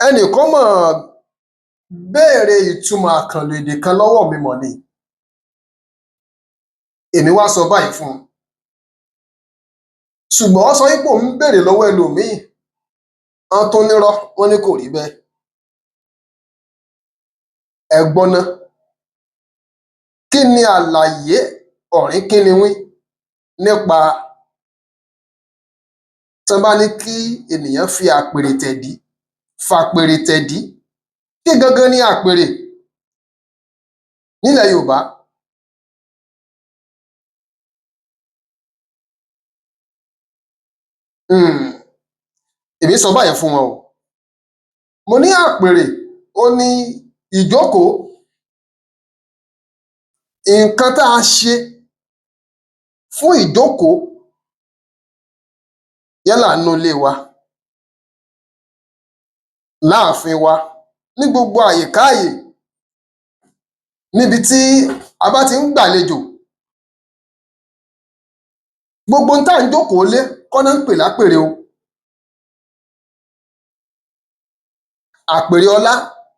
Ẹnìkan mọ̀ béèrè ìtumọ̀ àkànlò èdè kan lọ́wọ́ mi mọ̀ ni. Èmi wá sọ báyìí fún un. Ṣùgbọ́n ó sọ wípé òun ń béèrè lọ́wọ́ ẹlòmíì. Wọ́n tún nírọ́, wọ́n ní kò rí bẹ́ẹ̀. Ẹ gbọ́ ná. Kí ni àlàyé ọ̀rínkíniwín nípa tán bá ní kí ènìyàn fi àpèrè tẹ̀dí, fàpèrè tẹ̀dí? Kí gangan ni àpèrè nílẹ̀ Yorùbá? Èmi sọ báyìí fún wọn o. Mo ní àpèrè ó ní ìjókòó, nǹkan tá a ṣe fún ìjókòó yálà nínú ilé wa, láàfin wa, ní gbogbo àyèkáàyè níbi tí a bá ti ń gbàlejò. Gbogbo n tá ń jókòó lé kọ́ ná ń pè lápèrè o. Àpèrè ọlá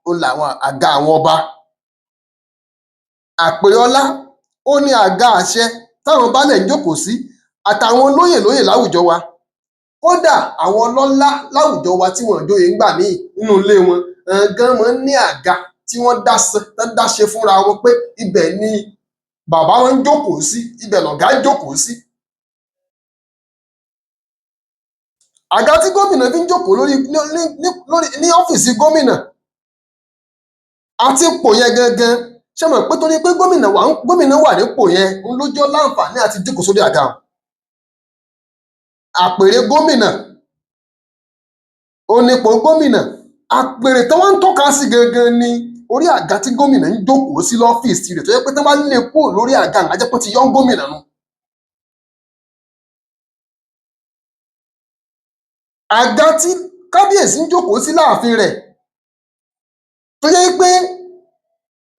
òun làwọn àga àwọn ọba. Àpèrè ọlá ó ní àga àṣẹ táwọn baálẹ̀ ń jókòó sí àtàwọn olóyè lóyè láwùjọ wa. Kódà àwọn ọlọ́lá láwùjọ wa tí wọn joyè ńgbà míì nínú ilé wọn, àwọn gan máa ń ní àga tí wọ́n dá tán dá ṣe fúnra wọn pé ibẹ̀ ni bàbá wọn ń jókòó sí, ibẹ̀ lọ̀gá ń jókòó sí. Àga tí gómìnà fi ń jókòó lórí lórí ní ọ́fíìsì gómìnà àti ipò yẹn gangan, ṣé mọ̀ pé torí pé gómìnà wà nípò yẹn ń ló jọ́ láǹfààní àti jókòó sórí àga ọ̀hún. Àpèrè gómìnà ó nípò gómìnà. Àpèrè tí wọ́n ń tọ́ka sí gangan ni orí àga tí gómìnà ń jókòó sí lọ́fíìsì rẹ̀ tó jẹ́ pé tán bá lé e kúrò lórí àga á jẹ́ pé ó ti yọ́ ń gómìnà nu. Àga tí kábíyèsí ń jókòó sí láàfin rẹ̀ tó jẹ́ pé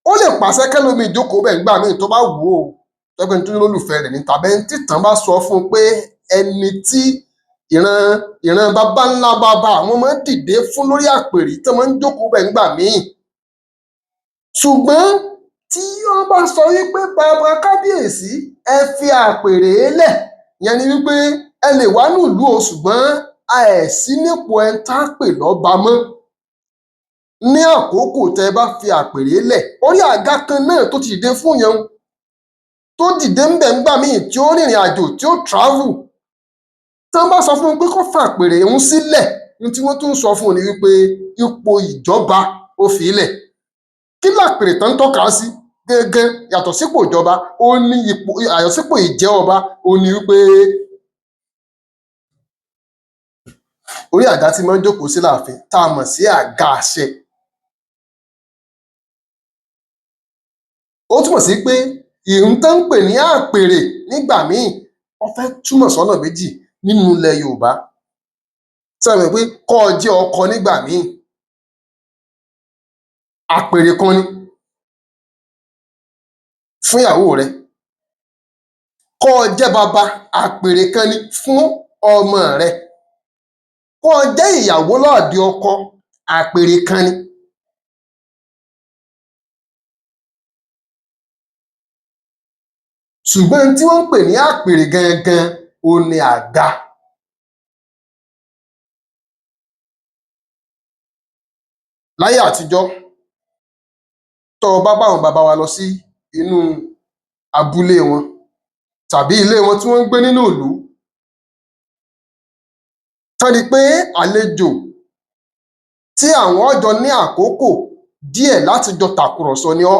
ó lè pàṣẹ kẹ́lòmíì jókòó bẹ̀ ńgbà míì tó bá wù ú o, tó jẹ́ pé ẹni tó lólùfẹ́ rẹ̀ ni tàbí ẹni títàn bá sọ fún un pé ẹni tí ìran ìran baba ńlá baba àwọn máa ń dìde fún lórí àpèrè tán máa ń jókòó bẹ̀ ńgbà míì. Ṣùgbọ́n tí wọ́n bá sọ wípé baba kábíyèsí ẹ fi àpèrè lẹ̀, ìyẹn ni wípé ẹ lè wà nílùú o ṣùgbọ́n ẹ sí nípò ẹni tá pè lọ́ba mọ́. Ní àkókò tẹ́ ẹ bá fi àpèrè lẹ̀, orí àga kan náà tó ti dìde fún yẹn un, tó dìde ńbẹ̀ ńgbà míì tí ó rìnrìn àjò tí ó travel, tán bá sọ fún un pé kó fàpèrè òun sílẹ̀, n tí wọ́n tún ń sọ fún un ni wípé ipò ìjọba ó fi í lẹ̀. Kí làpèrè tán ń tọ́ka sí gangan yàtọ̀ sípò ìjọba? Ó ní ipò yàtọ̀ sípò ìjẹ́ ọba, ó ní wípé orí àga tí máa ń jókòó sí láàfin tá a mọ̀ sí àga àṣẹ. Ó túmọ̀ sí pé ìhun tán ń pè ní àpèrè nígbà míì ó fẹ́ túmọ̀ sọ́nà méjì nínú ilẹ̀ Yorùbá. Ṣé ẹ mọ̀ pé kọ́ ọ jẹ́ ọkọ nígbà míì àpèrè kan ni fún ìyàwó rẹ. Kọ́ ọ jẹ́ baba àpèrè kan ni fún ọmọ rẹ. Kọ́ ọ jẹ́ ìyàwó lọ́ọ̀dẹ ọkọ àpèrè kan ni. Ṣùgbọ́n n tí wọ́n ń pè ní àpèrè gangan òun ni àga. Láyé àtijọ́, tọ́ ọ bá báwọn baba wa lọ sí inú abúlé wọn tàbí ilé wọn tí wọ́n ń gbé nínú ìlú, tán rí pé àlejò tí àwọn ó jọ ní àkókò díẹ̀ láti jọ tàkùrọ̀sọ ni ọ́.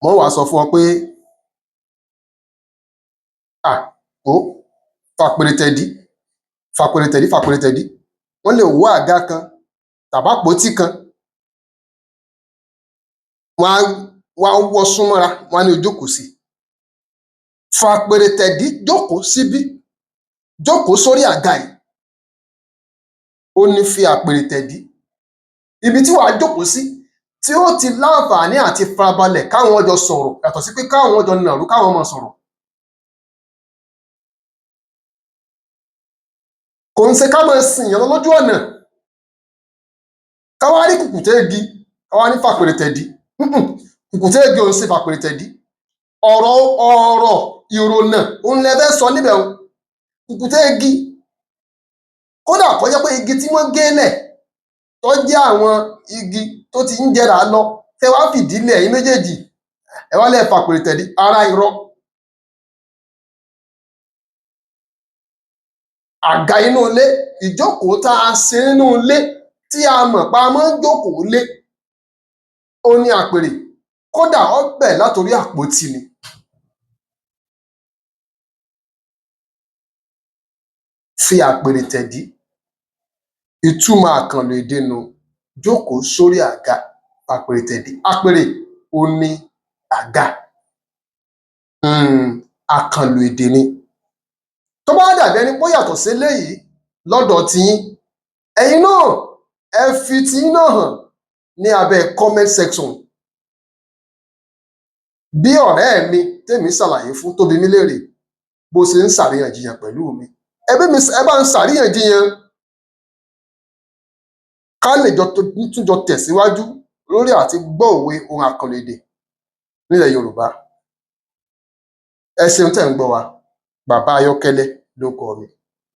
Wọ́n wá sọ fún ọ pé à wò ó fàpèrè tẹ̀dí, fàpèrè tẹ̀dí, fàpèrè tẹ̀dí. Wọ́n lè wọ́ àga kan tàbápòótí kan. Wọ́n á wọ́ súnmọ́ra, wọ́n á ní o jókòó sí i. Fàpèrè tẹ̀dí jókòó síbí, jókòó sórí àga yìí. Ó ní fi àpèrè tẹ̀dí. Ibi tí wàá jókòó sí tí ó ti láǹfààní àti farabalẹ̀ káwọn jọ sọ̀rọ̀ yàtọ̀ sí pé káwọn jọ nàró káwọn máa sọ̀rọ̀. Kò ń ṣe ká máa sìn yàn lọ lójú ọ̀nà, ká wá rí kùkùté igi, ká wá ní fàpèrè tẹ̀dí. Kùkùté igi ò ń ṣe fàpèrè tẹ̀dí. Ọ̀rọ̀ ọ̀rọ̀ ìrònà òun lẹ fẹ́ sọ níbẹ̀ o. Kùkùté igi, kódà kó jẹ́ pé igi tí wọ́n gé lẹ̀, tó jẹ́ àwọn igi tó ti ń jẹrà lọ, tẹ wá fìdí lẹ̀, ẹ̀yin méjèèjì ẹ wá lẹ̀ fàpèrè tẹ̀dí, ara irọ́. Àga inú ilé, ìjókòó tá a ṣe nínú ilé tí a mọ̀ pa máa ń jókòó lé, ó ní àpèrè. Kódà ó bẹ̀ látòrí àpótí ni. Fi àpèrè tẹ̀dí. Ìtumọ̀ àkànlò èdè nu: jókòó sórí àga, àpèrè tẹ̀dí. Àpèrè ó ní àga. Àkànlò èdè ni. Tó bá dàbí ẹni pé ó yàtọ̀ sí eléyìí lọ́dọ̀ tiyín, ẹ̀yin náà ẹ fi tiyín náà hàn ní abẹ́ comment section. Bí ọ̀rẹ́ mi tèmi ṣàlàyé fún tó bi mí léèrè bó ṣe ń ṣàríyànjiyàn pẹ̀lú mi, ẹ bá ń ṣàríyànjiyàn ká lè jọ tún jọ tẹ̀síwájú lórí àti gbọ́ òwe ohun àkànlò èdè nílẹ̀ Yorùbá. Ẹ ṣeun tẹ́ ń gbọ́ wa. Bàbá Ayọ́kẹ́lẹ́ ló kọ mi.